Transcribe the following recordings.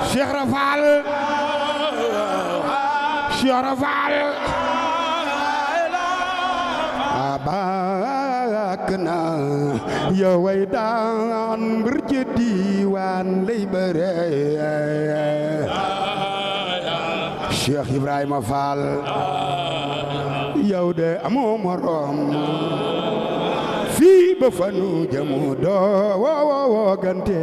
Cheikh Rafal Cheikh Rafal abak na yow way daan mbër ci diiwaan lay bëre Cheikh Ibrahima Fall yow de amoo morom fii ba fanu jëmu doo woogante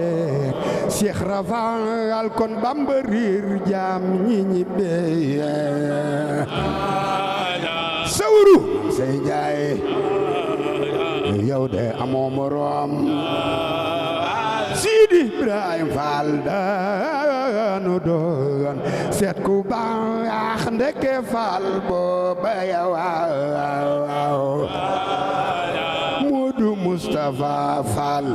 Cheikh Rafal kon Bamba riir jaam ñi ñibbe sawru say jaay yow de amoo morom Sidi Ibrahima Fall daanu doon seet ku baax ndeke Fall booba yow Modou Moustapha Fall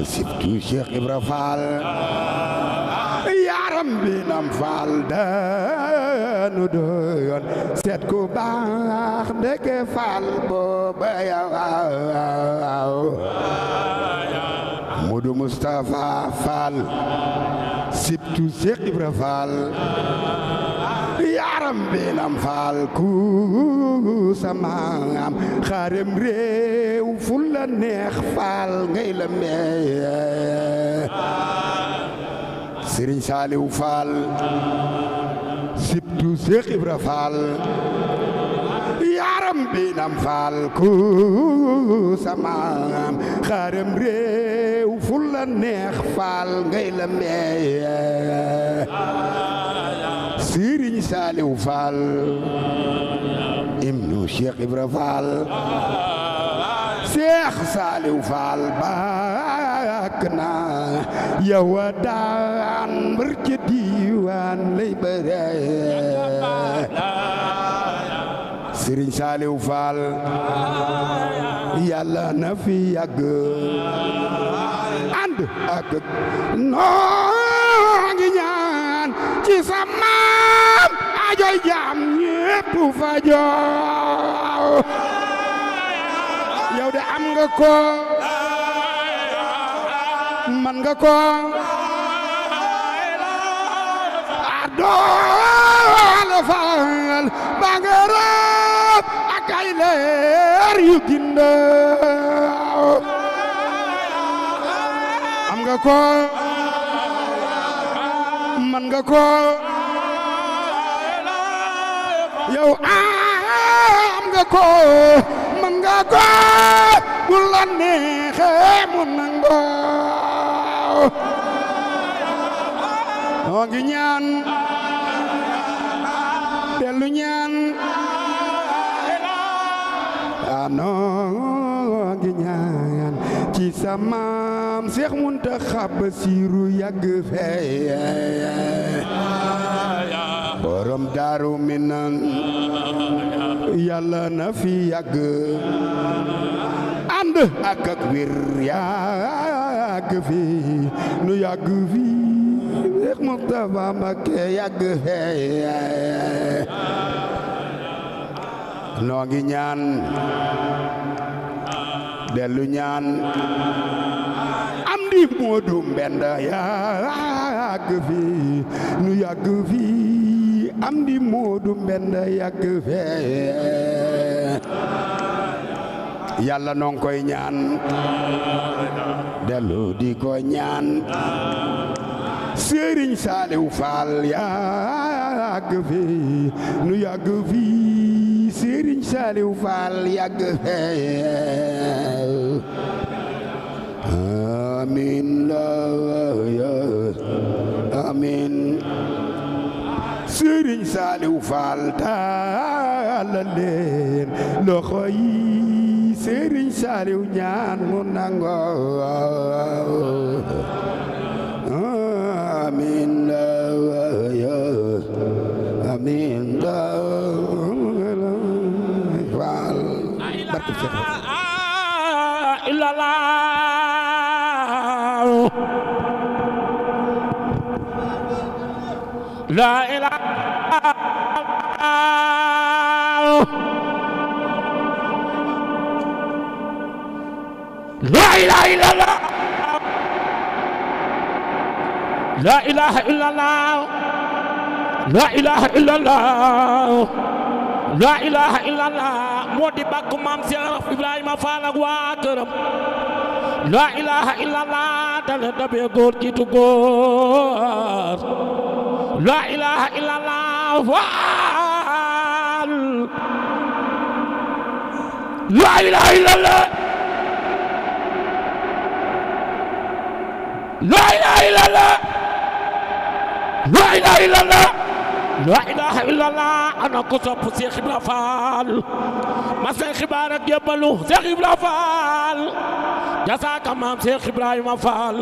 surtout Cheikh Ibra Fall yaram bi nam Fall daanu doon seet ku baax ndeke Fall booba yow Modou Moustapha Fall surtout Cheikh Ibra Fall yaram bi nam Fall ku samaam xaarem réew fu la neex Fall ngay la mee Serigne Saliou Fall surtout Cheikh Ibra Fall yaram bi nam Fall ku samaam xaarem réew fu la neex Fall ngay la mee Serigne Saliou Fall ibnu Cheikh Ibra Fall Cheikh Saliou Fall bak na yow daan mbër ci diiwaan lay bëre Serigne Saliou Fall yàlla na fi yàgg ànd ak noo ngi ñaan ci sa maam ajoy jaam ñépp fa joo yow de am nga ko man nga ko adoole Fall ba nga rab ak ay leer yu gindeew am nga ko man nga ko yow am nga ko man nga ko bu la neexee mu nangoo noo ngi ñaan dellu ñaan noo ngi ñaan ci sa maam Seex Muntaxa Basiru yàgg fee borom Daaru Minan yàlla na fi yàgg ànd ak wér yàgg fi nu yàgg fi Seex Mustafa Mbakke yàgg fee noo ngi ñaan dellu ñaan am di Moodu Mbenda yàgg fi nu yàgg fi am di Moodu Mbenda yàgg fee yàlla noo ngi koy ñaan dellu di ko ñaan Serigne Saliou Fall yàgg fi nu yàgg fi Serigne Saliou Fall yàgg fee amiin amiin Serigne Saliou Fall taalal leen loxo yi Serigne Saliou ñaan mu nangoo amiin amiin Fall barke Cheikh illallah la ilaha illallah la ilaha illallah la ilaha illallah la ilaha illallah moo di bàkku maam Cheikh Ibrahima Fall ak waa këram la ilaha illallah dale dabe góor jiitu góor la ilaha illallah Fall la ilaha illallah la ilaha illallah la ilaha illallah la ilaha illallah ana ko sopp Cheikh Ibra Fall ma seen xibaar ak yebbalu Cheikh Ibra Fall jasaaka maam Cheikh Ibrahima Fall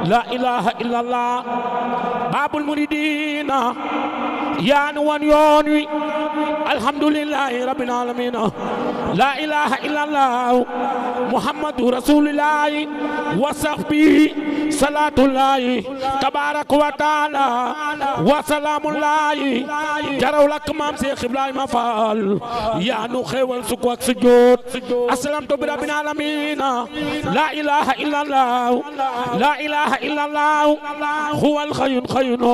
la ilaha illallah babul muridina yaanu wan yoon wi alhamdulillahi rabbil alamin la ilaha illallah muhammadu rasulillahi wa sahbihi salatullahi tabaraka wa taala wa salamullahi jaraw lak maam Cheikh Ibrahima Fall yaa nu xewal sukk ak sujud aslamtu bi rabbil alamin la ilaha illallah la ilaha illallah huwal hayyul qayyum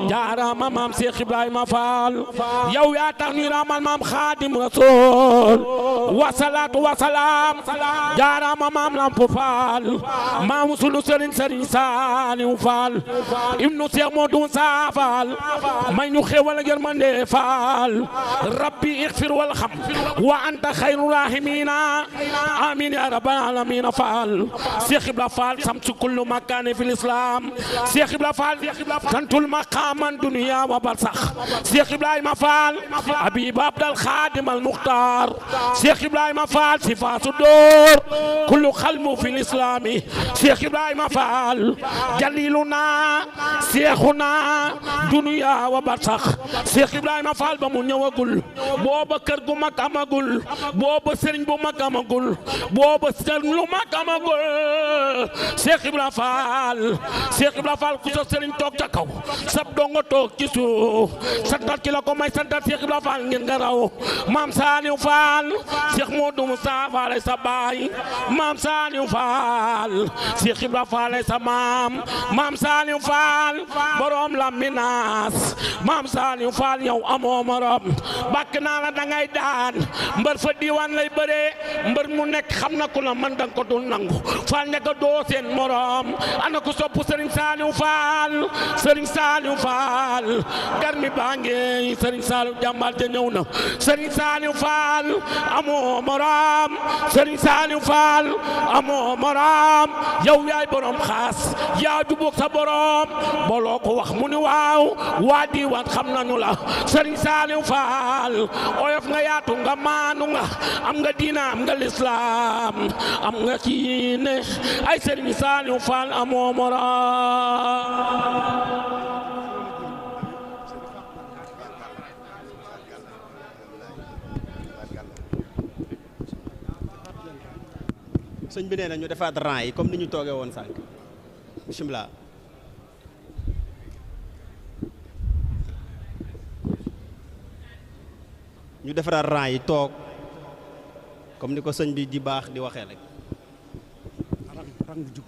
jaarama maam Cheikh Ibrahima Fall yow yaa tax ñu ramal maam Xaadim Rasul wa salaatu wa salaam jaarama maam Lamp Fall maam sunu Serigne Saliou Fall ibnu Cheikh Modou Sa Fall may ñu xewal ak yërmande Fall rabbi ighfir walham wa anta khayru rahimina amin ya rabbal alamin Fall Cheikh Ibra Fall samsu kullu makane fil islam Cheikh Ibra Fall kantul maqaman dunya wa barzakh Cheikh Ibrahima Fall Habib Abdal Khadim al Mukhtar Cheikh Ibrahima Fall sifatu dor kullu khalmu fil islam Cheikh Ibrahima Fall jaliluna Cheikhuna dunya wa barzakh Cheikh Ibrahima Fall ba mu ñëwagul booba kër gu mag amagul booba sëriñ bu mag amagul booba sëriñ lu mag amagul Cheikh Ibrahima Fall Cheikh Ibrahima Fall ku sa sëriñ toog ca kaw sab dongo toog ci suuf santal ki la ko may santal Cheikh Ibrahima Fall ngeen nga raw maam Saliou Fall Cheikh Modou Moussa Fall sa baay maam Saliou Fall Cheikh Ibrahima Fall sa maam maam Saliou Fall borom Laminas maam Saliou Fall yow amoo morom bàkk naa la dangay daan mbër fa diiwaan lay bëree mbër mu nekk xam na ku la man danga ko dul nangu Fall nekk doo seen morom ana ko sopp Serigne Saliou Fall Serigne Saliou Fall garmi baa ngi Serigne Saliou jàmbaar ja ñëw na Serigne Saliou Fall amoo morom Serigne Saliou Fall amoo morom yow yaay borom xaas yaa jubóog sa borom boloo ko wax mu ni waaw waa diiwaan xam nañu la Serigne Saliou Fall oyof nga yaatu nga maanu nga am nga diina am nga lislaam am nga kiine ay Serigne Saliou Fall amoo morom sëñ bi nee na ñu defaat rang yi comme ni ñu toogee woon sànq bismillah ñu defaraat rang yi toog comme ni ko sëñ bi di baax di waxee rek rang jub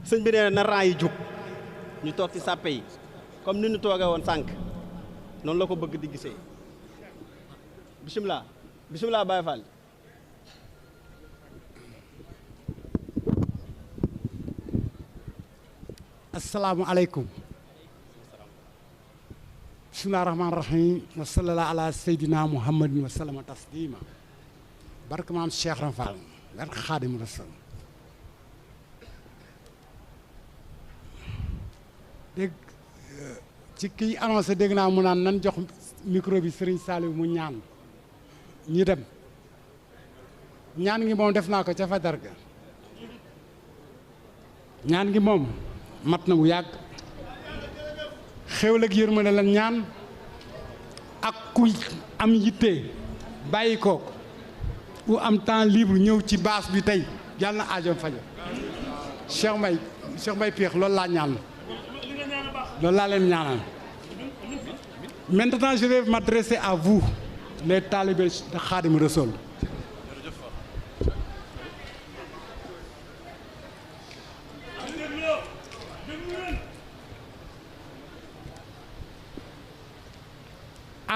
sëñ bi nee na rang yi jub ñu toog ci sàppe yi comme ni ñu toogee woon sànq noonu la ko bëgg di gisee bismillah bismillah Baye Fall asalaamaaleykum bismillahi rahmaani rahim wa sallallahu ala seydina muhammadin wa sallama taslima barke maam Cheikh Rafal barke Xaadim Rasul dégg ci kiy annoncé dégg naa mu naan nan jox micro bi Serigne Saliou mu ñaan ñi dem ñaan ngi moom def naa ko ca Fajar ga ñaan ngi moom mat na bu yàgg xéwal ak yërmande la ñaan ak ku am yitte bàyyi ko ku am temps libre ñëw ci baas bi tey yàlla na aajoom fajo Cheikh Mbaye Péex loolu laa ñaan loolu laa leen ñaanal maintenant je vais m'adresser à vous les talibés de Khadim Rassoul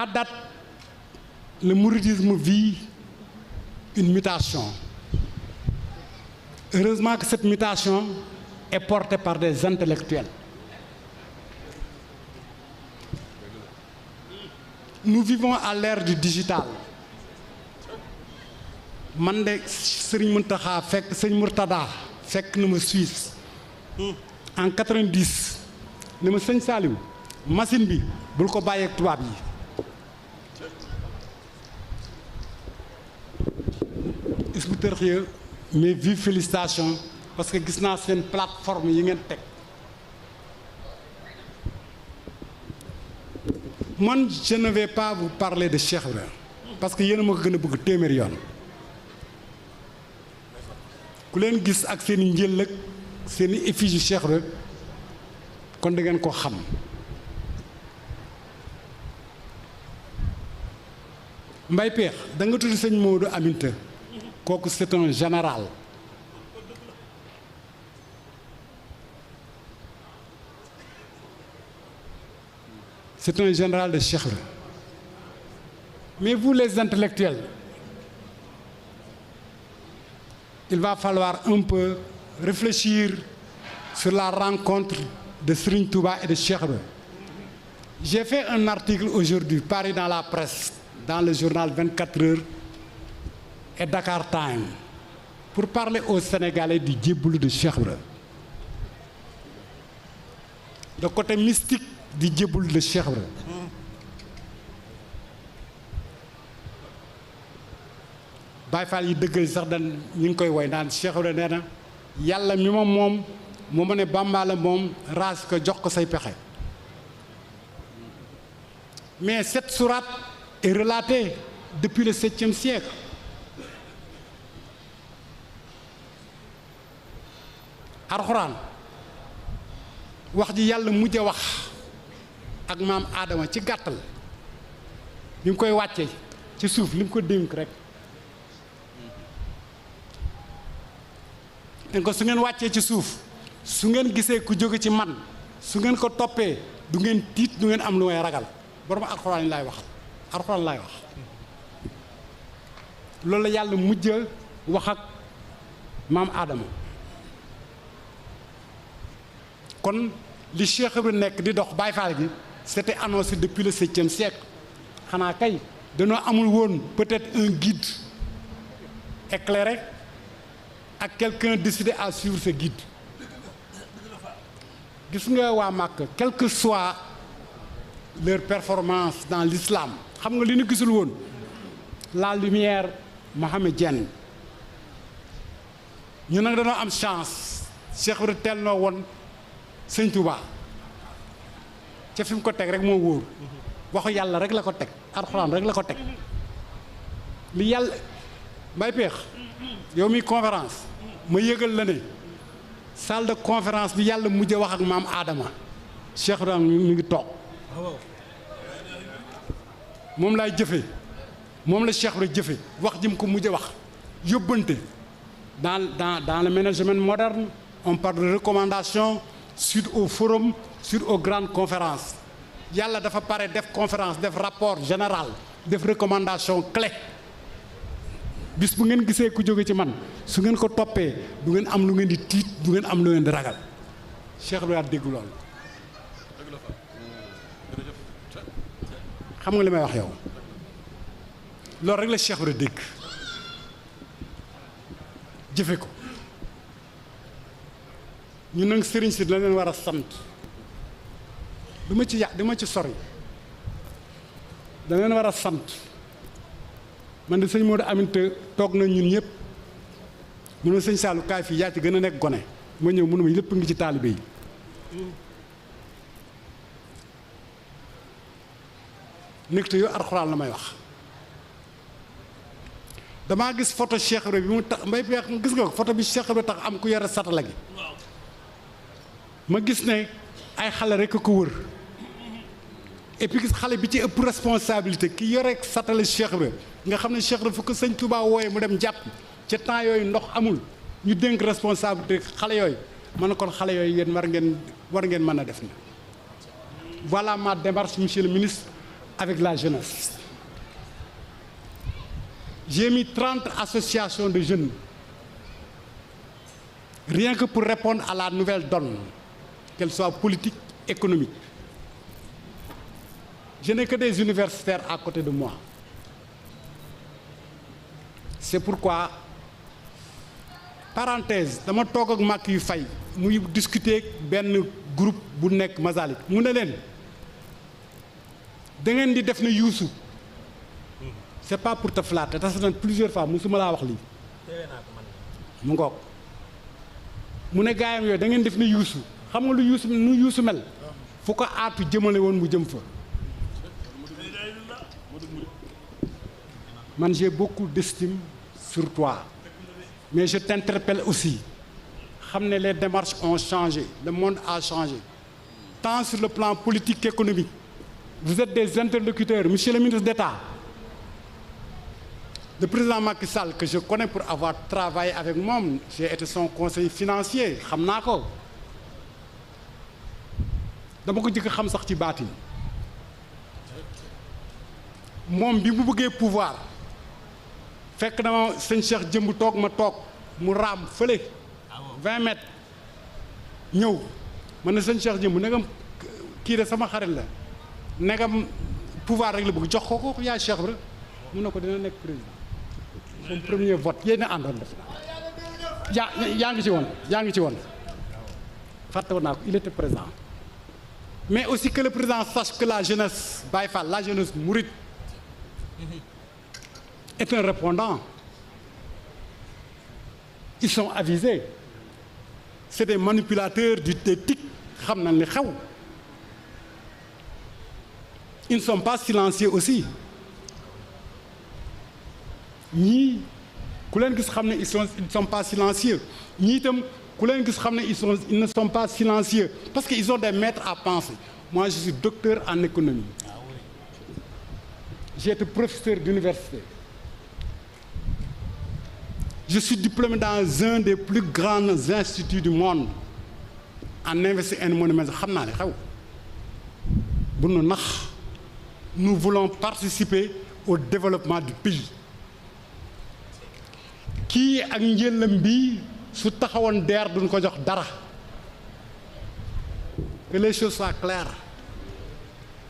À date, le mouridisme vit une mutation. Heureusement que cette mutation est portée par des intellectuels. Nous vivons à l'ère du digital. Man de Serigne Mountakha fekk Serigne Mourtada fekk na ma Suisse en 90 ne ma sëñ Saliou machine bi bul ko bàyyeeg tubaab yi. Hizbut Tarqiyyah mais vive félicitations parce que gis naa seen plateforme yi ngeen teg. Man je ne vais pas vous parler de Cheikh Ibra parce que yéen a ma ko gën a bëgg téeméeri yoon. ku leen gis ak seen i njël ak seen i effigie Cheikh Ibra kon da ngeen ko xam. Mbay Peex da nga tudd sëñ Modou Aminta kooku c'est un général. C'est un général de Cheikh Ibra. Mais vous les intellectuels, il va falloir un peu réfléchir sur la rencontre de Serigne Touba et de Cheikh Ibra. J'ai fait un article aujourd'hui paru dans la presse, dans le journal 24 heures et Dakar Time, pour parler aux Sénégalais du jébbalu de Cheikh Ibra. Le côté mystique di jébbalu de Cheikh Ibra. Baay Faal yi dëggal sax dan ñu ngi koy woy naan Cheikh Ibra nee na yàlla mi ma moom mu ma ne Bàmba la moom raas ko jox ko say pexe. Mais cette sourate est relatée depuis le 7e siècle. Alxuraan wax ji yàlla mujj a wax ak maam Aadama ci gàttal li mu koy wàcce ci suuf li mu ko dénk rek te ko su ngeen wàccee ci suuf su ngeen gisee ku jóge ci man su ngeen ko toppee du ngeen tiit du ngeen am lu may ragal borom alxuraan yi laay wax alxuraan laay wax loolu la yàlla mujj a wax ak maam Aadama kon li Cheikh Ibra nekk di dox Baay Faal gi c'était annoncé depuis le 7e siècle xanaa kay dañoo amul woon peut-être un guide éclairé ak quelqu'un décidé à suivre ce guide. Gis nga waa Màkka quelle que soit leur performance dans l'islam xam nga li ñu gisul woon la lumière mohamédienne ñu nag dañoo am chance Cheikh Ibra teel noo woon Sëñ Touba ca fi mu ko teg rek moo wóor waxu yàlla rek la ko teg alxuraan rek la ko teg li yàlla Mbay Peex yow mi conférence ma yëgal la ne salle de conférence bi yàlla mujj a wax ak maam Aadama Cheikh Ibra mi ngi toog moom laay jëfe moom la Cheikh Ibra jëfe wax ji mu ko mujj a wax yóbbante dans le management moderne on parle de recommandation suite au forum suite aux grandes conférences yàlla dafa pare def conférence def rapport général def recommandation clé bis bu ngeen gisee ku jóge ci man su ngeen ko toppee du ngeen am lu ngeen di tiit du ngeen am lu ngeen di ragal Cheikh Ibra dégg loolu xam nga li may wax yow loolu rek la Cheikh Ibra dégg jëfe ko ñu nag sëriñ si la leen war a sant dama ci sori da leen war a sant man de sëñ Modou Aminta toog na ñun ñëpp mu ne sëñ Saalu kaay fii yaa ci gën a nekk gone ma ñëw mënuma lépp ngi ci taalibe yi nekk te yow alxuraan la may wax damaa gis photo Cheikh Ibra bi mu tax Mbay Peex gis nga ko photo bi Cheikh Ibra tax am ku yore satala gi ma gis ne ay xale rek a ko wër et puis gis xale bi ci ëpp responsabilité ki yore satala Cheikh Ibra nga xam ne Cheikh Ibra fu ko sëñ Touba wooye mu dem jàpp ca temps yooyu ndox amul ñu dénk responsabilité xale yooyu ma ne kon xale yooyu yéen war ngeen mën a def na voilà ma démarche monsieur le ministre avec la jeunesse. J'ai mis 30 associations de jeunes, rien que pour répondre à la nouvelle donne, qu'elle soit politique, économique. Je n'ai que des universitaires à côté de moi. C'est pourquoi, parenthèse, dama toog ak mag yu fay muy discuter benn groupe bu nekk Masalik mu ne leen da ngeen di def ne Youssou c'est pas pour te flatter tas na plusieurs fois musuma laa wax lii mu ngoog mu ne gaayam yooyu da ngeen def ne Youssou xam nga nu Youssou mel fu ko aatu jëmale woon mu jëm fa. Man j'ai beaucoup d'estime sur toi mais je t'interpelle aussi xam ne les démarches ont changé le monde a changé tant sur le plan politique qu'économique. Vous êtes des interlocuteurs, monsieur le ministre d'État. Le président Macky Sall, que je connais pour avoir travaillé avec moi, j'ai été son conseiller financier, xam naa ko dama ko jëkk xam sax ci baatin moom bi mu bëggee pouvoir fekk na ma sëñ Cheikh jëmb toog ma toog mu raam fële 20 mètres ñëw ma ne sëñ Cheikh jëmb negam kii de sama xarit la negam pouvoir rek la bëgg jox ko yaay Cheikh bi mun na ko dina nekk président son premier vote yéen a àndoon def yaa ngi ci woon fàtte woon naa ko il était présent mais aussi que le président sache que la jeunesse Baye Fall la jeunesse mouride est un répondant. Ils sont avisés. C'est des manipulateurs du TIC xam nañ li xew. Ils ne sont pas silencieux aussi. ñii ku leen gis xam ne ils ne sont pas silencieux ñii itam ku leen gis xam ne ils ne sont pas silencieux parce qu'ils ont des maîtres à penser. Moi je suis docteur en économie. J'ai été professeur d'université. Je suis diplômé dans un des plus grands instituts du monde en investissement and money xam naa ne xew bu nu nax nous voulons participer au développement du pays. Kii ak njëllam bi su taxawoon DER duñ ko jox dara. Que les choses soient claires.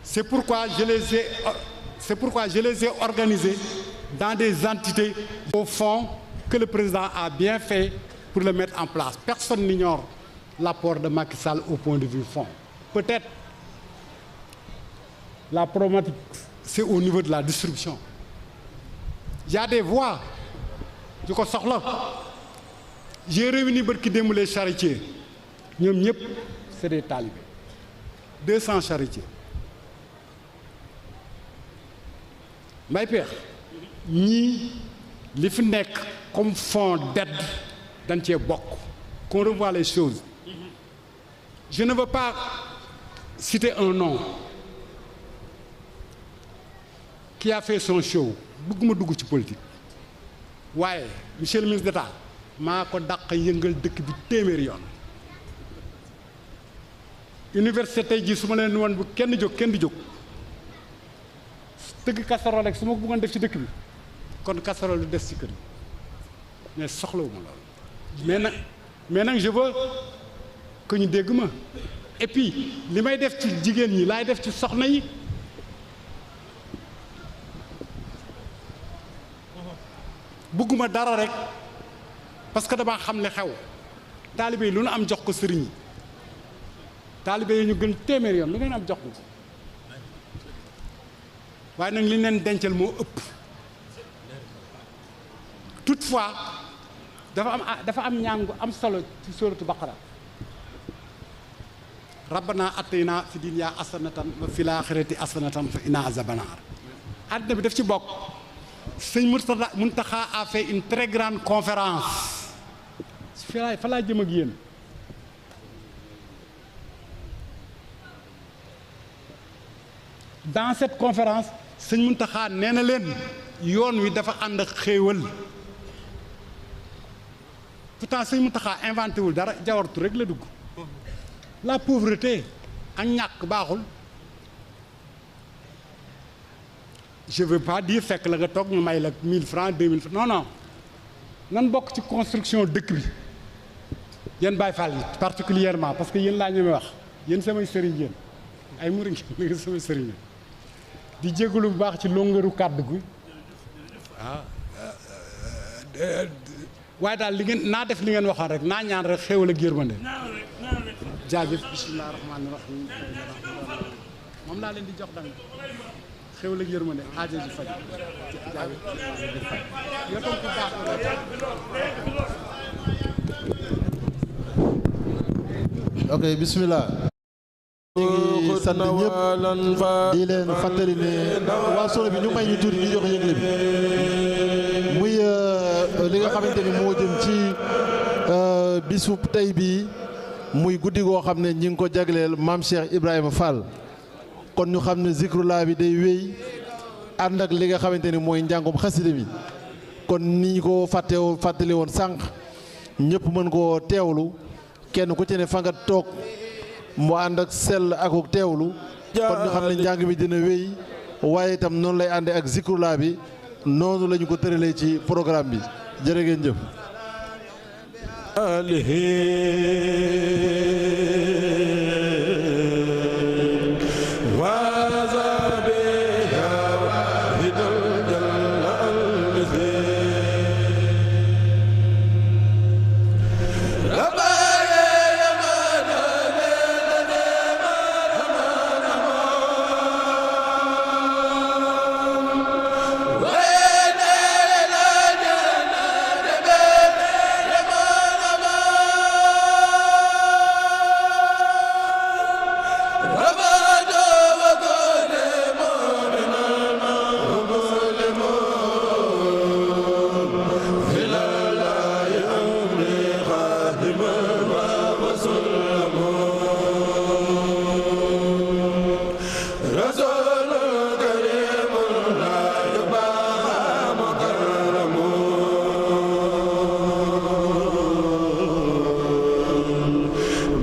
C'est pourquoi je les ai organisés dans des entités au fond que le président a bien fait pour le mettre en place. Personne n'ignore l'apport de Macky Sall au point de vue fond. Peut-être la problématique, c'est au niveau de la distribution. Il y a des voies. Je ko soxla. J'ai réuni barki démb les charretiers. ñoom ñëpp c'est des talibés. 200 charretiers. Mbaye Pekh ñii li fi nekk comme fonds d'aide dañ cee bokk. Qu'on revoie les choses. Je ne veux pas citer un nom qui a fait son show bëgguma dugg ci politique waaye monsieur le ministre d'État maa ko dàq yëngal dëkk bi téeméeri yoon. Université tey jii su ma leen woon bu kenn jóg kenn di jóg tëgg casserole rek su ma ko bëggoon def ci dëkk bi kon casserole lu des ci kër yi mais soxlawuma loolu mais nag je veux que ñu dégg ma et puis li may def ci jigéen ñi laay def ci soxna yi. bëgguma dara rek parce que damaa xam ne xew taalibe yi lu nu am jox ko sëriñ yi taalibe yi ñu gën téeméer yoon lu ngeen am jox ko waaye nag li leen dencal moo ëpp. Toutefois dafa am ñaan gu am solo ci sooratu Baqara rabbana atina fi dunya hasanatan wa fil akhirati hasanatan wa qina azaban nar. Àddina bi daf ci bokk. Sëñ Mountakha a fait une très grande conférence fa laa jëm ak yéen dans cette conférence sëñ Mountakha nee na leen yoon wi dafa ànd ak xéewal. Pourtant sëñ Mountakha inventé wul dara jawartu rek la dugg. La pauvreté ak ñàkk baaxul je veux pas dire fekk la nga toog ñu may la 1000 francs 2000 francs non non nan bokk ci construction dëkk bi yéen Baye Fall yi particulièrement parce que yéen laa ñeme wax yéen samay sëriñ yéen ay murid ngeen samay sëriñ di jégalu bu baax ci longueuru kàddu gi waaye daal li ngeen naa def li ngeen waxoon rek naa ñaan rek xéwal ak yërmande jaajëf bismillah rahmaani rahim moom laa leen di jox danga xéwal ak yërmande aajo ji faj jaajëf yow tam ku baax ok bismillah ñu ngi sant ñëpp di leen fàttali ne waa solo bi ñu may ñu tuuti ñu jox yëgle bi muy li nga xamante ni moo jëm ci bisu tey bi muy guddi goo xam ne ñi ngi ko jagleel maam Cheikh Ibrahima Fall kon ñu xam ne zikrullah bi day wéy ànd ak li nga xamante ni mooy njàngum xasida bi kon ni ñu ko fàttali woon sànq ñëpp mën koo teewlu kenn ku ci ne fa nga toog mu ànd ak sell ak teewlu kon ñu xam ne njàng bi dina wéy waaye itam noonu lay àndee ak zikrullah bi noonu la ñu ko tëralee ci programme bi jërë ngeen jëf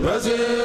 Brasil